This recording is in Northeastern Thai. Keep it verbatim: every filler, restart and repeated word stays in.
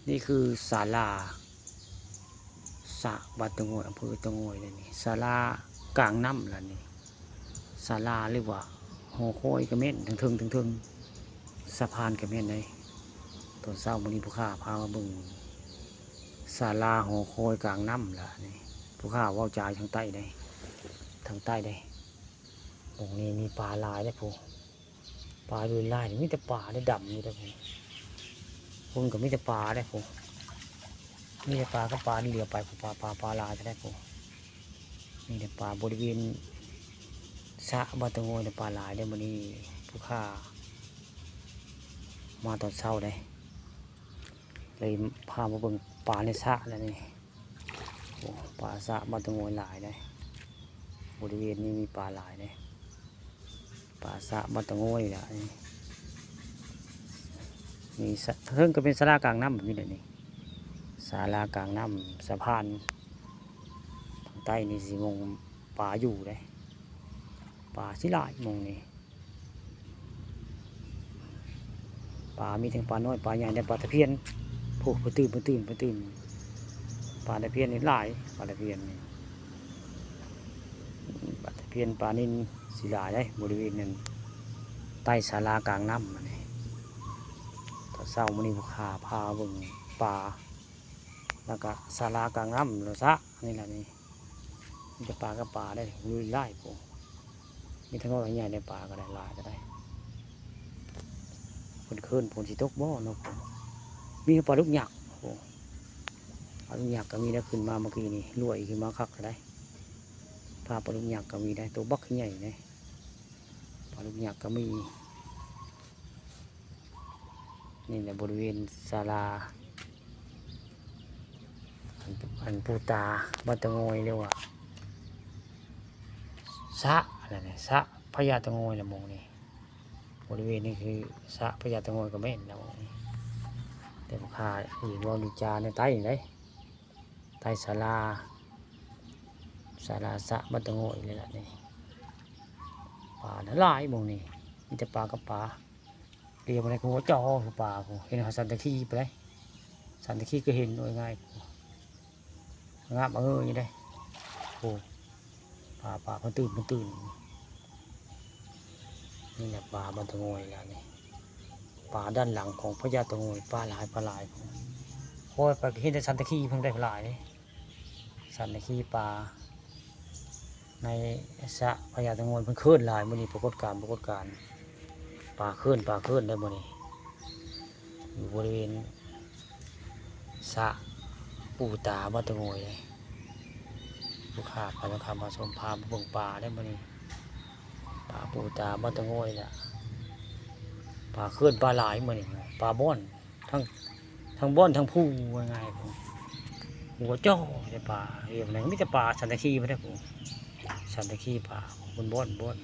นี่คือศาลาสระบ้านตะโงย อำเภอตะโงยเลยนี่ ศาลากลางน้ำล่ะนี่ ศาลาหรือว่าหอคอยก็แม่น เทิงๆ เทิงๆ สะพานก็แม่นเด้ ตอนเช้ามื้อนี้ผู้ข้าพามาเบิ่งศาลาหอคอยกลางน้ำล่ะนี่ ผู้ข้าเว้าจาทางใต้เด้ ทางใต้เด้ หม่องนี้มีปลาหลายเด้พุ้น ปลาอยู่หลาย มีแต่ปลาได้ดำอยู่เด้พุ้น พุ้นก็มีแต่ปลาเด้พุ้น มีแต่ปลากับปลา เหลือไปพุ้น ปลา ปลา ปลาหลายเท่าใดพุ้น มีแต่ปลาบริเวณสระบ้านตะโงยเนี่ย ปลาหลายเด้ มื้อนี้ผู้ข้ามาตอนเช้าเด้ เลยพามาเบิ่งปลาในสระแล้วนี่ โอ้ ปลาสระบ้านตะโงยหลายเด้ บริเวณนี้มีปลาหลายเด้ ปลาสระบ้านตะโงยล่ะนี่ มีสระ เทิงก็เป็นศาลากลางน้ำแบบนี้แหละนี่ ศาลากลางน้ำ สะพาน ทางใต้นี่สิหม่องปลาอยู่เด้ ปลาสิหลายหม่องนี้ ปลามีทั้งปลาน้อยปลาใหญ่ ได้ปลาตะเพียน พุ้น ปลาตื่น ปลาตื่น ปลาตื่น ปลาตะเพียนนี่หลาย ปลาตะเพียนนี่ ปลาตะเพียน ปลานิลสิหลายเด้ บริเวณนั้น ใต้ศาลากลางน้ำอันนี้ ตอนเช้ามื้อนี้ผู้ข้าพาเบิ่งปลา แล้วก็ศาลากลางน้ำ แล้วสระนี่ล่ะนี่ มีแต่ปลากับปลาได้ อยู่หลายพุ้น มีทั้งน้อยทั้งใหญ่ ได้ปลาก็ได้ หลายก็ได้ เพิ่นคืนฝนสิตกบ่เนาะ มีปลาดุกยักษ์ โอ้ ปลาดุกยักษ์ก็มีได้ ขึ้นมาเมื่อกี้นี่ ลอยขึ้นมาคักก็ได้ ปลา ปลาดุกยักษ์ก็มีได้ ตัวบักใหญ่เด้ ปลาดุกยักษ์ก็มี นี่แหละบริเวณศาลา อัน อันปูตาบ้านตะโงย เรียกว่าสระอะไรเนี่ย สระพญาตะโงยละหม่องนี่ บริเวณนี้คือสระพญาตะโงยก็แม่นแล้วหม่องนี่ แต่ผู้ข้าอีกเว้าจาในใต้นี่เด้ ใต้ศาลา ศาลาสระบ้านตะโงยนี่แหละนี่ ปลาน่ะหลายหม่องนี่ มีแต่ปลากับปลา เรียกอะไรกูว่าจ่อคือปลาพุ้น เห็นเขาสันตะขีไปเลย สันตะขีก็เห็นโดยง่ายพุ้น งามเอออยู่เด้ โอ้ ปลา ปลา ปลาตื่น ปลาตื่น นี่แหละปลาบ้านตะโงยแล้วนี่ ปลาด้านหลังของพญาตะโงย ปลาหลาย ปลาหลาย คอยไปเห็นแต่สันตะขีเพิ่งได้ปลาหลายนี่ สันตะขีปลา ในสระพญาตะโงยเพิ่นคืนหลาย มื้อนี้ปรากฏการณ์ ปรากฏการณ์ ปลาคืน ปลาคืนได้มื้อนี้ อยู่บริเวณสระปูตาบ้านตะโงยเลย ผู้ข้าพามา พามาชม พามาเบิ่งปลาได้มื้อนี้ ปลาปูตาบ้านตะโงยแหละ ปลาคืนปลาหลายมื้อนี้ ปลาบ้อน ทั้ง ทั้งบ้อนทั้งภู ว่าง่ายพุ้น หัวจ่อแต่ปลา เรียกอะไร มีแต่ปลาสันตะขีพุ้นเด้พุ้น สันตะขีปลา พุ้นบ้อน บ้อน